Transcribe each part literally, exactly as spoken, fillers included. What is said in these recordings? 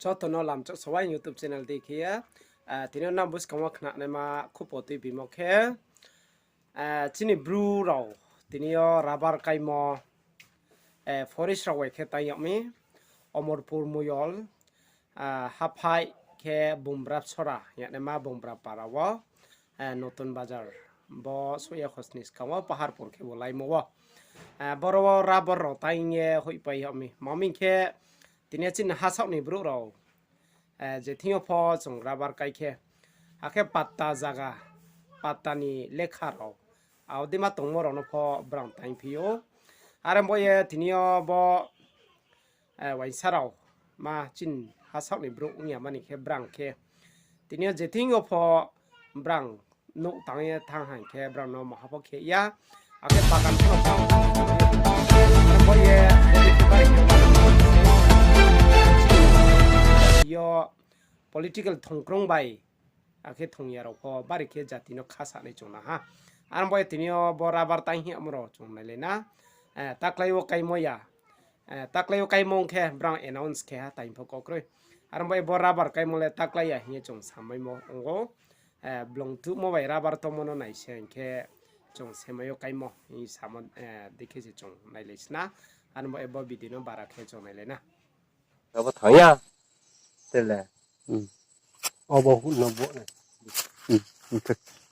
Joto no lamchak sawai YouTube channel di khe ye, ah, tini yo nang buskang wo khnanaima khupo tuibimo khe, ah, chini Bru rao tini yo rubber kaimo, eh, forest rao bai khe tang yag mi, Omorpur Moyol, ah, Haphai khe Bumbrap Sora, yagnaima Bumbrap para wo, eh, Notun Bazar. Bo suh ya khosni skang wo Paharpur khe bo laimo wo. Eh, boro wo rubber rao tang ye hoihpai yag mi. Maming khe tini yo chini hasaoh ni brouh rao, eh, je thing yo pho chung rubber kai khe, akhe patta zaga, patta ni lekha rao, abo dei ma tongmo rao no pho brang tang phi ou. Are bo ye tini yo bo, eh, uaingsa rao ma chini hasaoh ni brouh ong ya mani khe brang khe tini yo je thing yo pho brang nouh tang ye thanng haing khe brang no maha pho khe ya. Akhe bagan pho tang. Bo ye, bo ye, yo political thongkrung bai, akhe thongya rao pho bari khe jati no khasanai chung na ha. Aro bo ye tini yo bo rubber tang hing yagmo rao chung nailai na. Eh, taklái wo kaimo ya. Eh, taklái wo kaimo ong khe brang announce khe ha, tang pho kau kroi. Aro bo ye bo rubber kaimo le taklái ya hing ye chung samaimo ong ou. Eh, blung tuhmo bai rubber tongmo no nai se hing khe chung semai yo kaimo hing samo, eh, dei khe se chung nailai sna. Aro bo ye bo video no bara khe chung nailai na. Abo thanng ya. Tele. Hmm. Obo hu no bo nai. Hmm.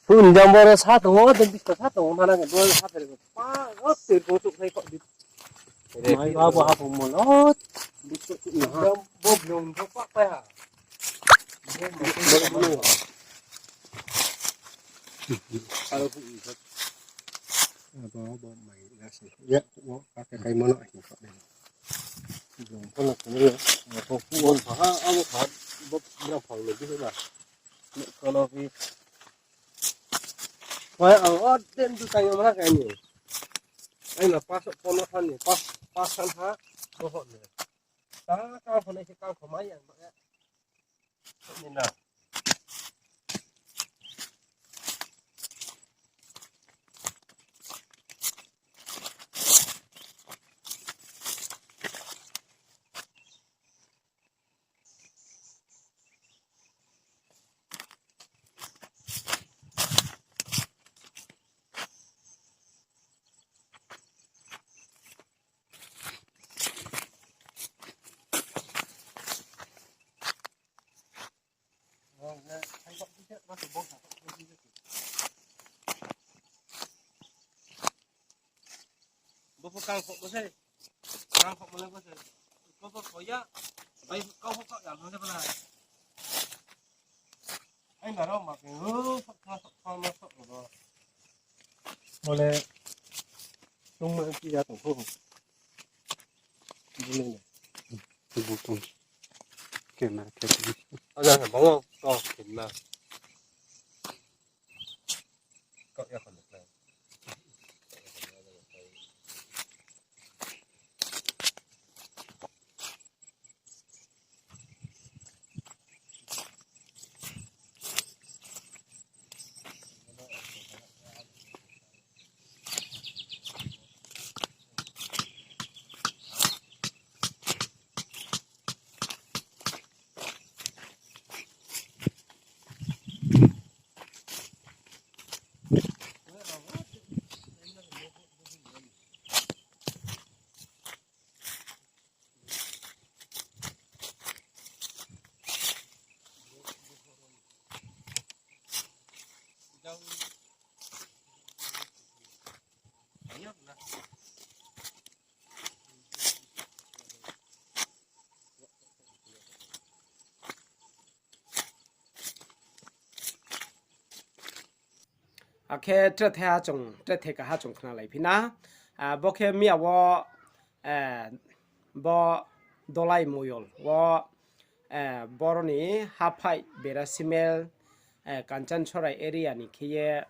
Hu ni jang bo sa tong o, den bisto sa tong o, mana ke bo sa pher ko. Pa, o ter ko tuk sai ko di. Mai ba bo ha bo mo lo. Bisto tuk ni ha. Bo blung bo pa pa ya. Aro hu ni ha. Abo bo mai na si. Ya, wo, pa ke kai mo no. Jong pho na kung yo, ko phu on pha ha, abo pha, bo, bra phang le bisi ba. Kono phi. Wai, ang o den du tang yo ma kai ni. Ai na pas pon no han ni, pas, pas san ha, bo ho ni. Ta ka pho na se ka pho mai yang ba. Ni na. Bo pho kang kho bo se. Kang kho mo le bo se. Ko bo kho ya. Bai kau kho kau ya mo le bana. Ai na ro ma ke, o, sok kha, sok kha, ma sok ro. Bo le, tong ma ki ya tong kho. Bo le. Bo tong. Kena, kena. Aja, bang o, to, kena. Akhe tre the ha chung, tre the ka ha chung khna lai phi na. Ah, bo khe miya wo, eh, bo Dolai Moyol wo, eh, boro ni Haphai Berasimel, eh, Kanchansorai area ni khe ye,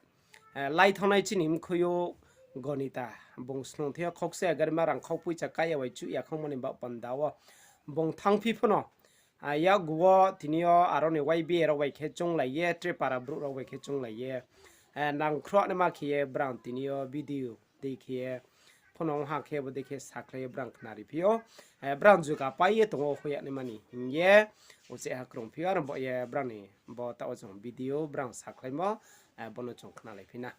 eh, lai thanng nai chini mkhui yo Gonita, bung snung thing yo khokse agarima rang khau poicha kaya bai chuh ya khangmo ni baoh panda wo bung thanngphi pho no, ah, yakgu wo tini yo aro ni Y B A rao bai khe chounglai ye, tre para brouh rao bai khe chounglai ye, eh, nangkhruh naima khe ye brang tini yo video dei khe ye no ong ha khe bodei khe sakhlai ye brang khnari phi ou. Brang juga pai ye tong ou hoih ya naima ni hing ye, uchih ha krung phi ou, aro bo ye brang ni bo taoh wo chung video brang sakhlaimo, bo no chung khnalai phi na.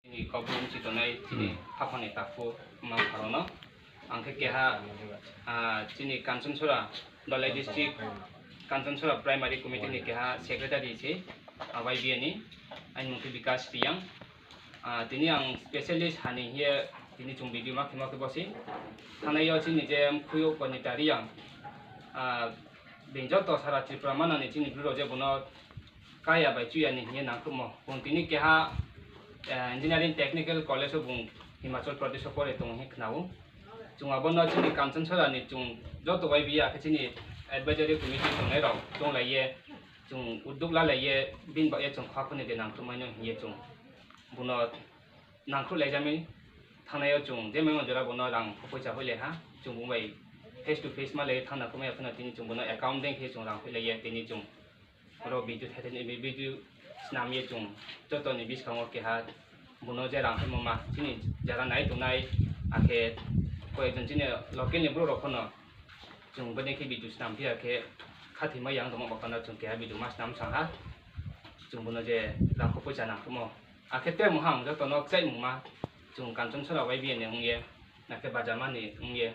Chini Kaubru mchi tongnai chini khaphang ni takhu mma mpha rao no ang khe keha, chini Kanchanchura, Dhalai District Kanchanchura Primary Committee ni keha secretary se, Y B A ni, aini mung khe Bikas Reang. Tini ang specially sa ni hing ye tini chung video ma khemo khe bo se, thanngnai yo chini je mkhui yo Gonita Reang, being joto sara Tripura manang ni chini Bru rao je bung no kaya bai chuya ni hing ye nangkhruhmo. Bung tini keha Engineering Technical College wo bung Himachal Pradesh wo pore tong hing khna ou. Chung abo no chini Kanchanchura ni chung joto Y B A akhe chini advisory committee tongnai rao tonglai ye, chung uddog lalai ye, bini baoh ye chung khakhu ni de nangkhruhmai no hing ye chung bung no nangkhruhlai ja mi. Thanngnai yo chung je maimo jora bung no rang kho poicha hoihlai ha, chung bung bai face to face malai ye thanng na khruhmai ya pho no tini chung bung no account dei khe chung rang hoihlai ye tini chung ro video thai thai ni video snam ye chung joto ni buskang wo keha bung no je rang hoihmo ma chini jara nai tongnai, akhe koyekjon chini local ni Bru rao pho no chung bodei khe video snam phi ya khe khathoimai yang tongmo ba pho no chung keha video ma snam sang ha. Chung bung no je rang kho poicha nangkhruhmo. Akhe tre mung ha joto no kchaihmungma, chung Kanchanchura Y B A ni ong ye, akhe bajama ni ong ye,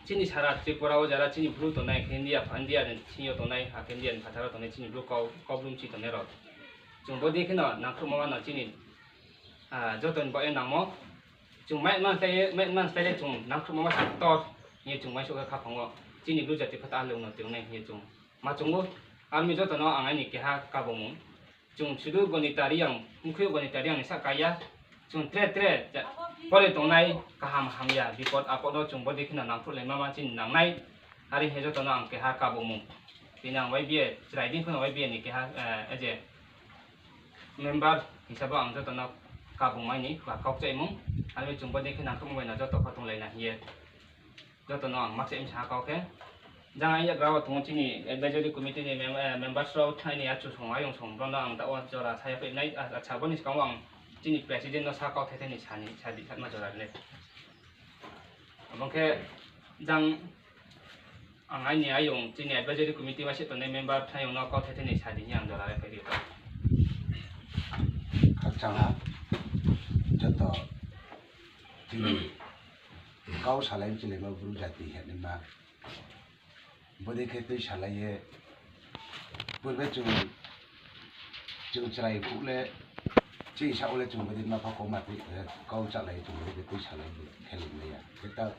chini sara Tripura wo jara chini Bru tongnai, akhe India, India ni sing yo tongnai, akhe India ni phathar wo tongnai chini Bru Kau-, Kaubru mchi tongnai rao. Chung bodei kheno nangkhruhmo ma no chini joto ni baoh ye nangmo. Chung mai man slái ye, mai man slái le chung nangkhruhmo ma sa ktor hing ye chung uaingsouh khe khaphang wo chini Bru jati pho ta lung no tong nai hing ye chung ma chung ou. Aro mi joto no ang aini keha kabomung. Chung sudu Gonita Reang, mkhui yo Gonita Reang ni sahka ya. Chung tre tre pore tongnai kaham hamya, bipod apod no chung bodei kheno nangkhruhlaima ma chini nangnai. Are hing ye joto no ang keha kabomung. Tini ang Y B A, chrai dei phano Y B A ni keha, je member hisab wo ang joto no kabomai ni ba kau kchaihmung. Aro mi chung bodei khe nangkhruhmo bai no joto pho tonglai na hing ye joto no ang ma kchaih mi sa kau khe. Jang ang yagra wo tong ou chini advisory committee ni members rao thai ni achu song ayong song bro no ang taoh wo jora sa ya phainai, acha bo ni skang wo ang chini president no sa kau thai thai ni sa ni sa di satma jora le. Abo khe jang ang aini ayong chini advisory committee wa se tongnai member thai ayong no kau thai thai ni sa di hing ang jora le phai di. Khakchang ha, joto chini kau salai mchilaima Bru jati hinaima. Bodei khe tui salai ye, purbe chung, chung chrai phuh le, chini saoh le chung bodei ma pha kau ma tui, kau chalai ye chung bodei khe tui salai ye khe lingmai ya. Khe ta,